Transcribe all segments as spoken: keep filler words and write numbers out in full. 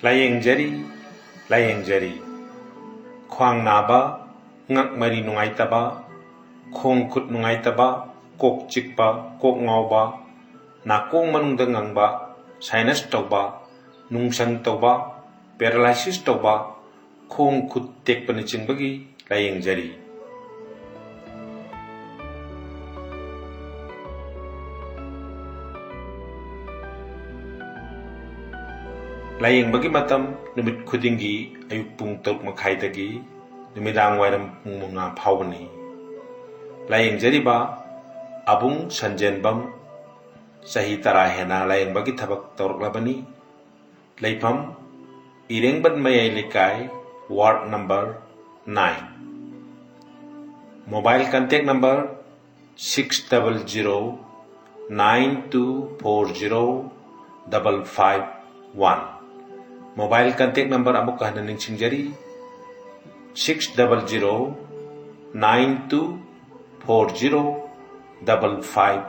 ꯂꯥꯌꯦꯡꯖꯔꯤ, ꯂꯥꯌꯦꯡꯖꯔꯤ꯫ ꯈ꯭ꯋꯥꯡ ꯅꯥꯕ, ꯉꯛ ꯃꯔꯤ ꯅꯨꯡꯉꯥꯏꯇꯕ, ꯈꯣꯡ ꯈꯨꯠ ꯅꯨꯡꯉꯥꯏꯇꯕ, ꯀꯣꯛ ꯆꯤꯛꯄ, ꯀꯣꯛ ꯉꯥꯎꯕ, ꯅꯥꯀꯣꯡ ꯃꯅꯨꯡꯗ ꯉꯪꯕ, sinus ꯇꯧꯕ, ꯅꯨꯡꯁꯪ ꯇꯧꯕ, paralysis ꯇꯧꯕ, ꯈꯣꯡ ꯈꯨꯠ ꯇꯦꯛꯄꯅꯆꯤꯡꯕꯒꯤ ꯂꯥꯌꯦꯡꯖꯔꯤ꯫ ꯂꯥꯌꯦꯡꯕꯒꯤ ꯃꯇꯝ ꯅꯨꯃꯤꯠ ꯈꯨꯗꯤꯡꯒꯤ ꯑꯌꯨꯛ ꯄꯨꯡ ꯇꯔꯨꯛ ꯃꯈꯥꯏꯗꯒꯤ ꯅꯨꯃꯤꯗꯥꯡ ꯋꯥꯏꯔꯝ ꯄꯨꯡ ꯃꯉꯥ ꯐꯥꯎꯕꯅꯤ꯫ ꯂꯥꯌꯦꯡꯖꯔꯤꯕ ꯑꯕꯨꯡ ꯁꯟꯖꯦꯟꯕꯝ, ꯆꯍꯤ ꯇꯔꯥ ꯍꯦꯟꯅ ꯂꯥꯌꯦꯡꯕꯒꯤ ꯊꯕꯛ ꯇꯧꯔꯛꯂꯕꯅꯤ꯫ ꯂꯩꯐꯝ ꯏꯔꯦꯡꯕꯟ ꯃꯌꯥꯏ ꯂꯩꯀꯥꯏ, ward number nine꯫ Mobile contact number six double zero nine two four zero double five one꯫ Mobile contact number ꯑꯃꯨꯛꯀ ꯍꯟꯅ ꯅꯤꯡꯁꯤꯡꯖꯔꯤ, six double zero nine two four zero double five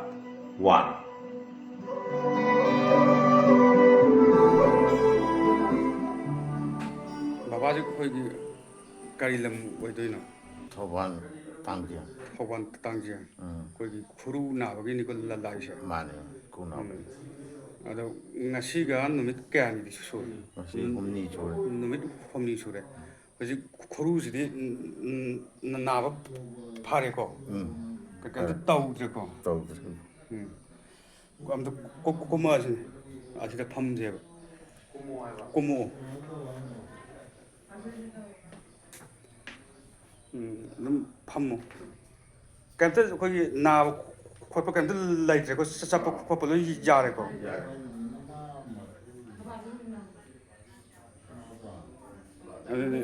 one꯫ ꯕꯕꯥꯁꯦ ꯑꯩꯈꯣꯏꯒꯤ ꯀꯔꯤ ꯂꯝ ꯑꯣꯏꯗꯣꯏꯅꯣ? ꯊꯧꯕꯥꯜ ꯇꯥꯡꯖꯦꯡ꯫ ꯊꯧꯕꯥꯜ ꯇꯥꯡꯖꯦꯡ꯫ ꯎꯝ꯫ ꯑꯩꯈꯣꯏꯒꯤ ꯈꯨꯔꯨ ꯅꯥꯕꯒꯤꯅꯤꯀꯣ ꯂ-, ꯂꯥꯛꯏꯁꯦ? ꯃꯥꯅꯦ, ꯈꯨꯔꯨ ꯅꯥꯕꯒꯤ꯫ ꯎꯝ꯫ ꯑꯗꯣ ꯉꯁꯤꯒ ꯅꯨꯃꯤꯠ ꯀꯌꯥꯅꯤꯗꯤ ꯁꯨꯔꯦ? ꯉꯁꯤ ꯍꯨꯝꯅꯤ ꯁꯨꯔꯦ꯫ ꯅꯨꯃꯤꯠ ꯍꯨꯝꯅꯤ ꯁꯨꯔꯦ꯫ ꯍꯧꯖꯤꯛ ꯈꯨꯔꯨꯁꯤꯗꯤ ꯅ-, ꯅ-, ꯅꯥꯕ ꯐꯔꯦꯀꯣ? ꯎꯝ꯫ ꯀ-, ꯀꯩꯝꯇ ꯐꯔꯦ꯫ ꯇꯧꯗ꯭ꯔꯦꯀꯣ? ꯇꯧꯗ꯭ꯔꯦ꯫ ꯎꯝ꯫ ꯑꯝꯇ ꯀꯨ-, ꯀꯨ-, ꯀꯨꯝꯃꯛꯑꯁꯤꯅꯦ꯫ ꯑꯁꯤꯗ ꯐꯝꯁꯦꯕ꯫ ꯀꯨꯝꯃꯛꯑꯣ꯫ ꯎꯝ, ꯑꯗꯨꯝ ꯐꯝꯃꯣ꯫ ꯀꯩꯝꯇ ꯑꯩꯈꯣꯏꯒꯤ ꯅꯥꯕ ꯈꯣꯠꯄ ꯀꯩꯝꯇ ꯂꯩꯇ꯭ꯔꯦꯀꯣ? ꯆ-, ꯆꯠꯄ ꯈꯣꯠꯄ ꯂꯣꯏ ꯌꯥꯔꯦꯀꯣ? ꯑꯗꯨꯗꯤ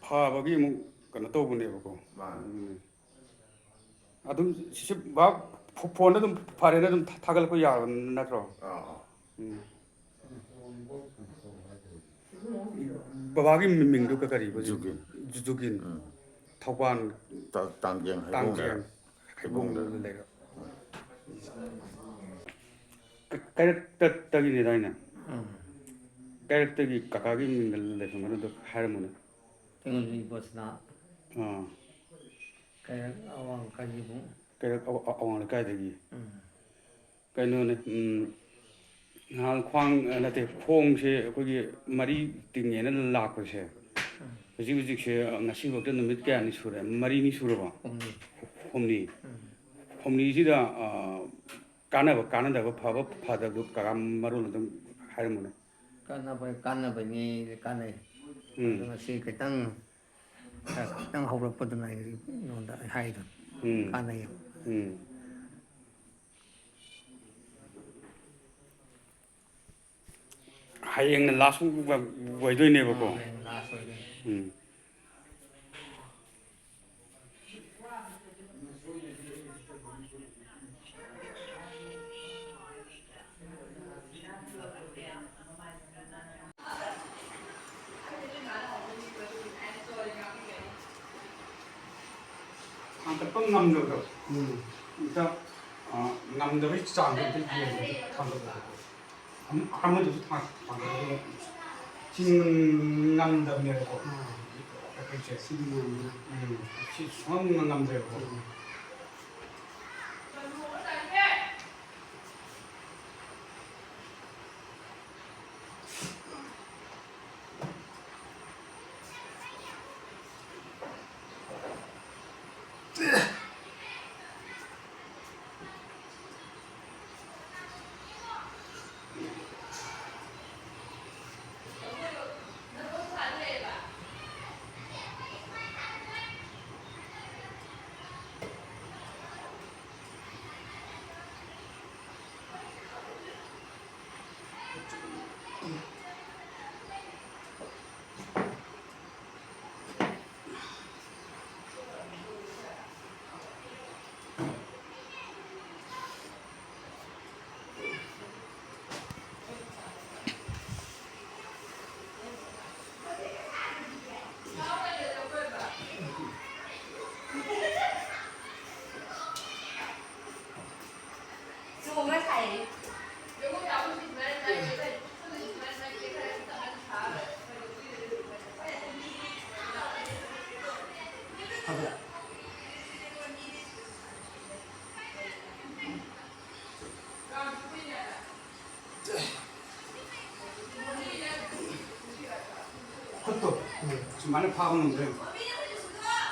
ꯐꯕꯒꯤ ꯑꯃꯨꯛ ꯀꯩꯅꯣ ꯇꯧꯕꯅꯦꯕꯀꯣ꯫ ꯃꯥꯅꯦ꯫ ꯎꯝ꯫ ꯑꯗꯨꯝ ꯁꯤ ꯕꯕꯥ ꯐꯣ-, ꯐꯣꯟꯗ ꯑꯗꯨꯝ ꯐꯔꯦꯅ ꯑꯗꯨꯝ ꯊꯥꯒꯠꯂꯛꯄ ꯌꯥꯔꯕ ꯅꯠꯇ꯭ꯔꯣ? ꯑꯥ, ꯑꯥ꯫ ꯎꯝ꯫ ꯕꯕꯥꯒꯤ ꯃꯤ-, ꯃꯤꯡꯗꯨ ꯀ-, ꯀꯔꯤꯕ? ꯖꯨꯒꯤꯟ꯫ ꯖꯨ-, ꯖꯨꯒꯤꯟ꯫ ꯎꯝ꯫ ꯊꯧꯕꯥꯜ ꯇ-, ꯇꯥꯡꯖꯦꯡ ꯍꯩꯕꯣꯡꯗ꯫ ꯇꯥꯡꯖꯦꯡ ꯍꯩꯕꯣꯡꯗ ꯂꯩꯔꯕ꯫ ꯎꯝ꯫ ꯀ-, ꯀꯩꯔꯛꯇ-, ꯇꯒꯤꯅꯤꯗꯥꯏꯅꯦ? ꯎꯝ꯫ ꯀꯩꯔꯛꯇꯒꯤ ꯀꯀꯥꯒꯤ ꯃꯤꯡꯗ ꯂꯩꯐꯝ ꯑꯗꯨꯗꯣ ꯍꯥꯏꯔꯝꯃꯨꯅꯦ꯫ ꯇꯦꯡꯉꯨꯜ ꯏꯕꯣꯁꯅꯥ꯫ ꯑꯥ꯫ ꯀꯩꯔꯛ ꯑꯋꯥꯡ ꯀꯥꯖꯤꯕꯨꯡ꯫ ꯀꯩꯔꯛ ꯑꯋꯥ-, ꯑꯋꯥꯡ ꯂꯩꯀꯥꯏꯗꯒꯤ꯫ ꯎꯝ꯫ ꯀꯩꯅꯣꯅꯦ, ꯎꯝ, ꯅꯍꯥꯟ ꯈ꯭ꯋꯥꯡ, ꯅꯠꯇꯦ, ꯈꯣꯡꯁꯦ ꯑꯩꯈꯣꯏꯒꯤ ꯃꯔꯤ ꯇꯤꯡꯉꯦꯅ ꯂꯥꯛꯄꯁꯦ, ꯎꯝ꯫ ꯍꯧꯖꯤꯛ ꯍꯧꯖꯤꯛꯁꯦ ꯉꯁꯤꯐꯥꯎꯗ ꯅꯨꯃꯤꯠ ꯀꯌꯥꯅꯤ ꯁꯨꯔꯦ? ꯃꯔꯤꯅꯤ ꯁꯨꯔꯕꯣ? ꯍꯨꯝꯅꯤ꯫ ꯍꯨꯝꯅꯤ꯫ ꯎꯝ꯫ ꯍꯨꯝꯅꯤꯁꯤꯗ, ꯑ, ꯀꯥꯟꯅꯕ, ꯀꯥꯟꯅꯗꯕ, ꯐꯕ, ꯐꯗꯕꯗꯨ ꯀꯀꯥ ꯃꯔꯣꯜ ꯑꯗꯨꯝ ꯍꯥꯏꯔꯝꯃꯨꯅꯦ꯫ ꯀꯥꯟꯅꯕ, ꯀꯥꯟꯅꯕꯅꯤ, ꯀꯥꯟꯅꯩ꯫ ꯎꯝ꯫ ꯑꯗꯨ ꯉꯁꯤ ꯈꯤꯇꯪ, ꯈꯔ ꯈꯤꯇꯪ ꯍꯧꯔꯛꯄꯗꯨꯅ ꯑꯩ ꯅꯉꯣꯟꯗ ꯑꯩ ꯍꯥꯏꯗꯣ ꯎꯝ꯫ ꯀꯥꯟꯅꯩ꯫ ꯎꯝ꯫ ꯍꯌꯦꯡꯅ last ꯑꯣꯏꯗꯣꯏꯅꯦꯕꯀꯣ꯫ ꯑꯥ, ꯍꯌꯦꯡ last ꯑꯣꯏꯗꯣꯏꯅꯦ꯫ ꯎꯝ꯫ ꯊꯥꯡꯒꯠꯄ ꯉꯝꯗꯕꯗꯣ꯫ ꯎꯝ꯫ ꯑꯝꯇ, ꯑ, ꯉꯝꯗꯕꯒꯤ ꯆꯥꯡꯗꯣ ꯑꯝꯇ ꯌꯦꯡꯒꯦ, ꯊꯥꯡꯒꯠꯄꯗꯣ꯫ ꯑꯃ-, ꯑꯃꯗꯨꯁꯨ ꯊꯥꯡ-, ꯊꯥꯡꯒꯠꯄꯗꯣ ꯁꯤ ꯉꯝꯗꯕꯅꯦꯕꯀꯣ꯫ ꯑꯥ꯫ ꯑꯩꯈꯣꯏꯁꯦ꯫ ꯁꯤꯗꯤ ꯉꯝꯗ꯭ꯔꯦ꯫ ꯎꯝ꯫ ꯁꯤ ꯁꯨꯡꯉꯝ ꯉꯝꯗ꯭ꯔꯦꯕꯀꯣ꯫ ꯎꯝ꯫ ꯈꯨꯠꯇꯣ ꯁꯨꯃꯥꯏꯅ ꯐꯥꯕ ꯉꯝꯗ꯭ꯔꯦ꯫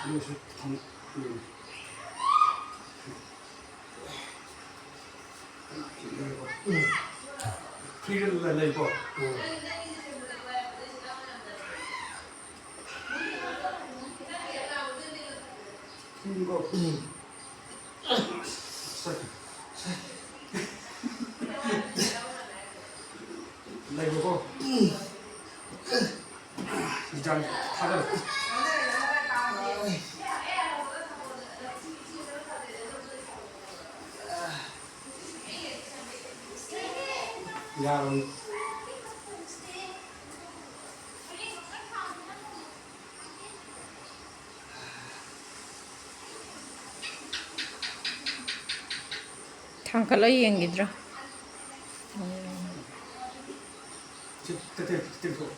ꯑꯗꯨꯁꯨ ꯊꯝ-, ꯎꯝ꯫ ꯎꯝ꯫ ꯐ꯭ꯔꯤꯗ ꯂꯩꯀꯣ꯫ ꯎꯝ꯫ ꯎꯝ꯫ ꯂꯩꯕꯀꯣ꯫ ꯒ꯭ꯌꯥꯟ ꯊꯥꯗꯔꯣ꯫ ꯌꯥꯔꯣꯏ꯫ ꯊꯥꯡꯒꯠꯂ ꯌꯦꯡꯈꯤꯗ꯭ꯔꯣ? ꯁꯤ ꯇꯦꯛ-, ꯇꯦꯛ-, ꯇꯦꯛꯊꯣꯛꯑꯣ꯫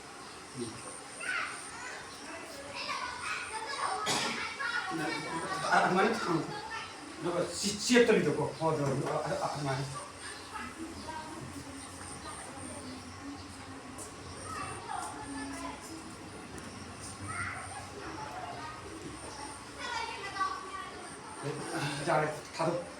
ꯎꯝ꯫ ꯑ-, ꯑꯗꯨꯃꯥꯏꯅ ꯊꯥꯡ-, ꯑꯗꯨꯒ ꯆꯤ-, ꯆꯦꯞꯇꯕꯤꯗꯀꯣ꯫ ꯍꯣꯏ, ꯍꯣꯏ, ꯑ-, ꯑ-, ꯑꯗꯨꯃꯥꯏꯅ꯫ ꯌꯥꯔꯦ, ꯊꯥꯗꯣꯛ꯫